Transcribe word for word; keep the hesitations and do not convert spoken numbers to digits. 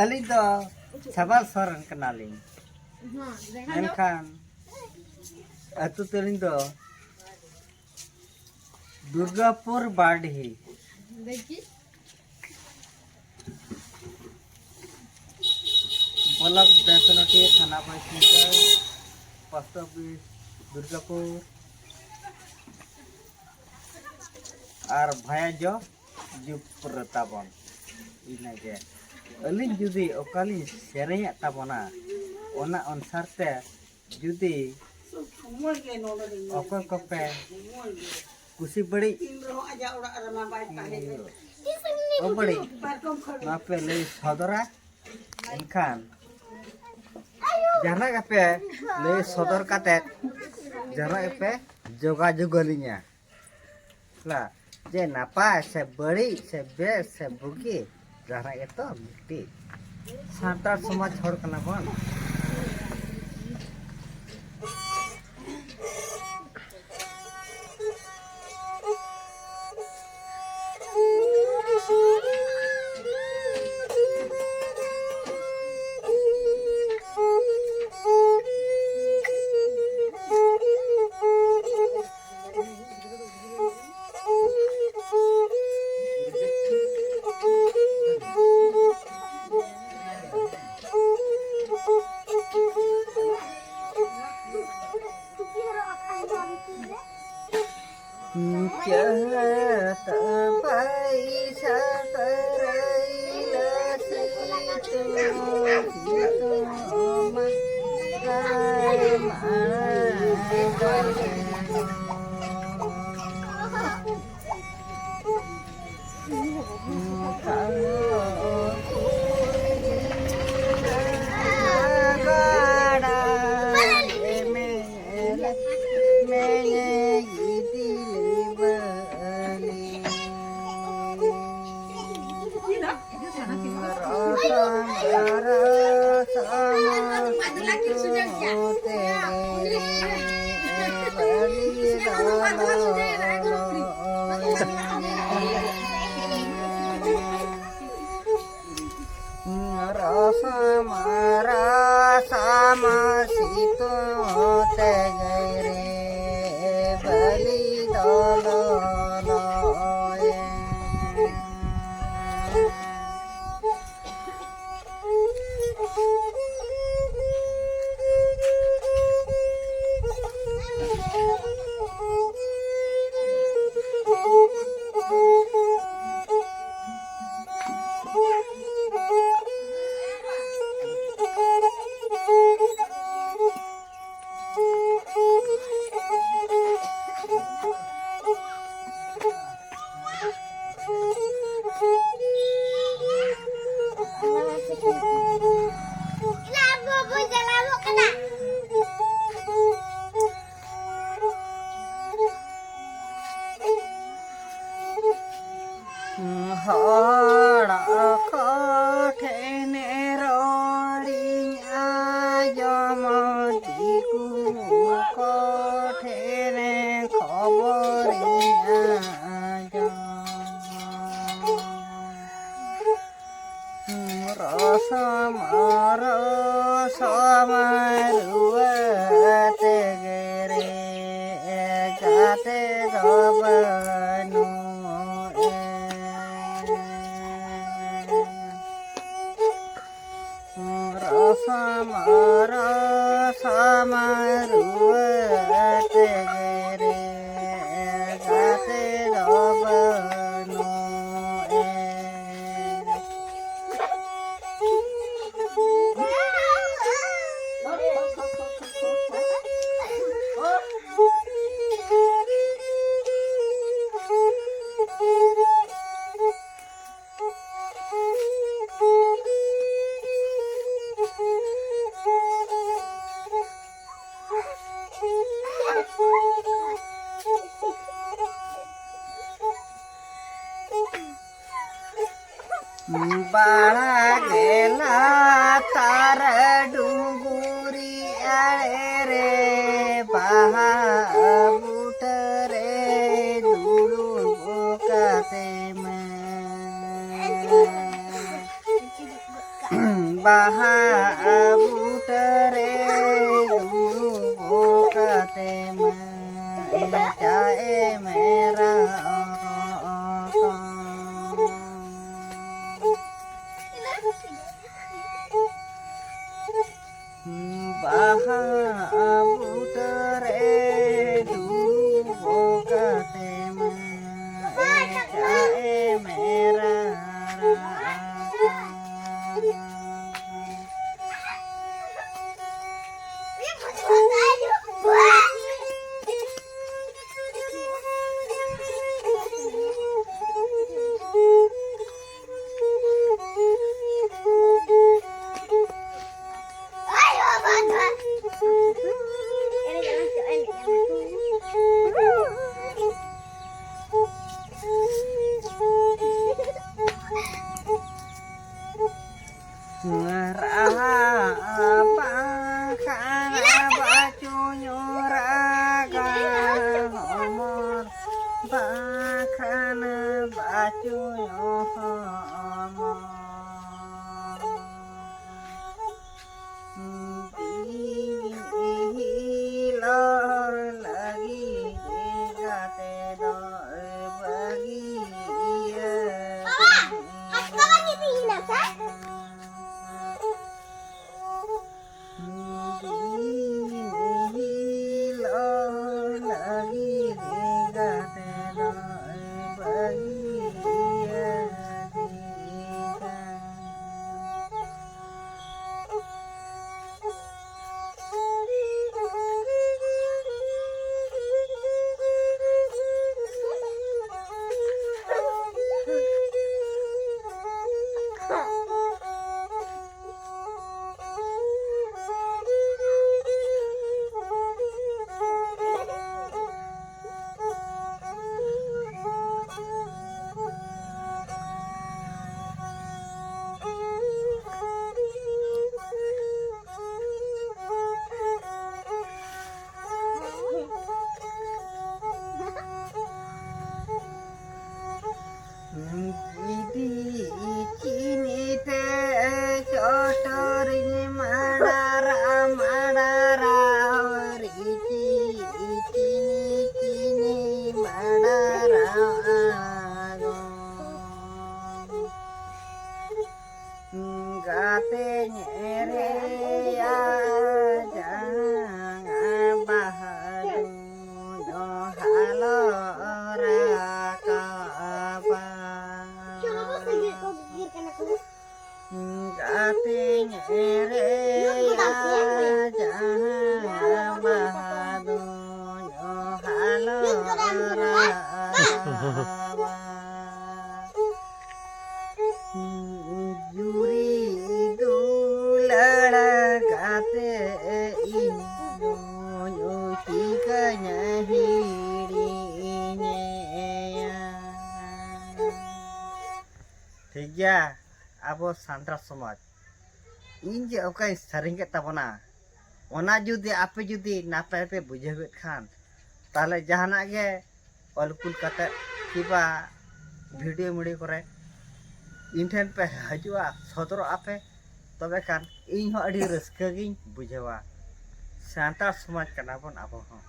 ᱟᱹᱞᱤᱧ ᱫᱚ ᱥᱟᱵᱟᱞ ᱥᱚᱨᱮᱱ ᱠᱟᱱᱟᱞᱤᱧ, ᱢᱮᱱᱠᱷᱟᱱ ᱟᱹᱛᱩ ᱛᱟᱹᱞᱤᱧ ᱫᱚ ᱫᱩᱨᱜᱟᱯᱩᱨ ᱵᱟᱰᱦᱤ᱾ ᱵᱞᱚᱠ ᱵᱮᱛᱱᱚᱴᱤ, ᱛᱷᱟᱱᱟ ᱵᱟᱭᱥᱤᱝᱜᱟ, ᱯᱳᱥᱴ ᱚᱯᱷᱤᱥ ᱫᱩᱨᱜᱟᱯᱩᱨ ᱟᱨ ᱵᱷᱟᱭᱟᱡᱽ ᱡᱩᱯᱩᱨ ᱛᱟᱵᱚᱱ᱾ ᱤᱱᱟᱹᱜᱮ᱾ ᱟᱹᱞᱤᱧ ᱡᱩᱫᱤ ᱚᱠᱟᱞᱤᱧ ᱥᱮᱨᱮᱧᱮᱫ ᱛᱟᱵᱚᱱᱟ, ᱚᱱᱟ ᱚᱱᱩᱥᱟᱨ ᱛᱮ ᱡᱩᱫᱤ ᱚᱠᱚᱭ ᱠᱚᱯᱮ ᱠᱩᱥᱤ ᱵᱟᱹᱲᱤᱡ, ᱚ ᱵᱟᱹᱲᱤᱡ, ᱱᱚᱣᱟ ᱯᱮ ᱞᱟᱹᱭ ᱥᱚᱫᱚᱨᱟ, ᱮᱱᱠᱷᱟᱱ ᱡᱟᱦᱟᱱᱟᱜ ᱜᱮᱯᱮ ᱞᱟᱹᱭ ᱥᱚᱫᱚᱨ ᱠᱟᱛᱮ ᱡᱟᱦᱟᱱᱟᱜ ᱜᱮᱯᱮ ᱡᱳᱜᱟᱡᱳᱜᱽ ᱟᱹᱞᱤᱧᱟ᱾ ᱞᱟ, ᱡᱮ ᱱᱟᱯᱟᱭ ᱥᱮ ᱵᱟᱹᱲᱤᱡ ᱥᱮ ᱵᱮᱥ ᱥᱮ ᱵᱩᱜᱤ, ᱡᱟᱦᱟᱱᱟᱜ ᱜᱮᱛᱚ ᱢᱤᱫᱴᱤᱡ ᱥᱟᱱᱛᱟᱲ ᱥᱚᱢᱟᱡᱽ ᱦᱚᱲ ᱠᱟᱱᱟ ᱵᱚᱱ᱾ ᱦᱚᱲ ᱠᱚ ᱴᱷᱮᱱ ᱨᱚᱲᱤᱧ ᱟᱸᱡᱚᱢ, ᱫᱤᱠᱩ ᱠᱚ ᱴᱷᱮᱱ ᱠᱷᱚᱵᱚᱨᱤᱧ ᱟᱸᱡᱚᱢ᱾ ᱨᱚᱥᱚᱢ ᱨᱚᱥᱚᱢ ᱨᱩᱣᱟᱹ ᱛᱮᱜᱮ ᱨᱮ ᱜᱟᱛᱮ ᱫᱚ ᱵᱟᱹᱱᱩᱜ ᱮ᱾ ᱨᱚᱥᱚᱢ ᱨᱚᱥᱚᱢ ᱨᱩᱣᱟᱹ ᱛᱮᱜᱮ ᱨᱮ ᱜᱟᱛᱮ ᱫᱚ ᱵᱟᱹᱱᱩᱜ ᱮ᱾ ᱵᱟᱲᱟ ᱜᱮ ᱞᱟᱛᱟᱨ ᱰᱩᱝᱜᱩᱨᱤ ᱟᱲᱮ ᱨᱮ ᱵᱟᱦᱟ ᱵᱩᱴᱟᱹ ᱨᱮ ᱫᱩᱲᱩᱵ ᱠᱟᱛᱮ ᱢᱟ ᱵᱟᱦᱟ ᱵᱩᱴᱟᱹ ᱨᱮ ᱫᱩᱲᱩᱵ ᱠᱟᱛᱮ ᱢᱟ ᱪᱟᱭ ᱢᱮᱨᱟ ᱵᱟᱦᱟ ᱵᱩᱴᱟᱹ ᱨᱮ ᱫᱩᱲᱩᱵ ᱠᱟᱛᱮ ᱢᱟ ᱮᱴᱟᱜ ᱮ ᱢᱮᱨᱟ ᱨᱟᱜ ᱠᱟᱱ᱾ ᱨᱟᱦᱟ ᱵᱟᱝᱠᱷᱟᱱ ᱵᱟᱪᱩᱧ ᱨᱟᱜᱟ, ᱦᱚᱢᱚᱨ ᱵᱟᱝᱠᱷᱟᱱ ᱵᱟᱪᱩᱧ ᱦᱚᱢᱚᱨ᱾ ᱵᱤᱞᱚᱨ ᱞᱟᱹᱜᱤᱫ ᱜᱟᱛᱮ ᱫᱚ ᱵᱟᱹᱜᱤᱭᱟᱹ᱾ ᱵᱤᱞᱚᱨ ᱞᱟᱹᱜᱤᱫ ᱜᱟᱛᱮ ᱫᱚ ᱵᱟᱹᱜᱤᱭᱟᱹ᱾ ᱡᱩᱫᱤ ᱪᱤᱱᱤ ᱛᱮ ᱪᱚᱴᱚᱨᱤᱧ ᱢᱟᱰᱟᱨᱟ, ᱢᱟᱰᱟᱨᱟ, ᱨᱤᱪᱤ, ᱪᱤᱱᱤ, ᱪᱤᱱᱤ, ᱢᱟᱰᱟᱨᱟ᱾ ᱜᱟᱛᱮᱧ ᱮᱨᱮᱭᱟ ᱡᱟᱦᱟᱸ ᱵᱟᱦᱟ ᱫᱩᱧ ᱦᱟᱞᱚ ᱨᱟᱠᱟᱵᱟ᱾ ᱜᱟᱛᱮᱧ ᱮᱨᱮᱭᱟ ᱡᱟᱦᱟᱸ ᱵᱟᱦᱟ ᱫᱩᱧ ᱦᱟᱞᱚ ᱨᱟᱠᱟᱵᱟ᱾ ᱡᱩᱨᱤ ᱫᱩᱞᱟᱹᱲ ᱠᱟᱛᱮ ᱤᱧ ᱫᱚᱧ ᱪᱤᱠᱟᱹᱧ ᱦᱤᱲᱤᱧᱮᱭᱟ᱾ ᱴᱷᱤᱠ ᱜᱮᱭᱟ, ᱟᱵᱚ ᱥᱟᱱᱛᱟᱲ ᱥᱚᱢᱟᱡᱽ ᱤᱧ ᱡᱮ ᱚᱠᱟᱧ ᱥᱮᱨᱮᱧ ᱠᱮᱫ ᱛᱟᱵᱚᱱᱟ, ᱚᱱᱟ ᱡᱩᱫᱤ ᱟᱯᱮ ᱡᱩᱫᱤ ᱱᱟᱯᱟᱭ ᱯᱮ ᱵᱩᱡᱷᱟᱹᱣᱮᱫ ᱠᱷᱟᱱ, ᱛᱟᱦᱚᱞᱮ ᱡᱟᱦᱟᱱᱟᱜ ᱜᱮ ᱚᱞ ᱠᱩᱞ ᱠᱟᱛᱮ ᱠᱤᱵᱟ ᱵᱷᱤᱰᱤᱭᱳ ᱢᱤᱰᱤᱭᱳ ᱠᱚᱨᱮ ᱤᱧ ᱴᱷᱮᱱ ᱯᱮ ᱦᱤᱡᱩᱜᱼᱟ, ᱥᱚᱫᱚᱨᱚᱜ ᱟᱯᱮ, ᱛᱚᱵᱮ ᱠᱷᱟᱱ ᱤᱧ ᱦᱚᱸ ᱟᱹᱰᱤ ᱨᱟᱹᱥᱠᱟᱹ ᱜᱤᱧ ᱵᱩᱡᱷᱟᱹᱣᱟ᱾ ᱥᱟᱱᱛᱟᱲ ᱥᱚᱢᱟᱡᱽ ᱠᱟᱱᱟ ᱵᱚᱱ ᱟᱵᱚ ᱦᱚᱸ᱾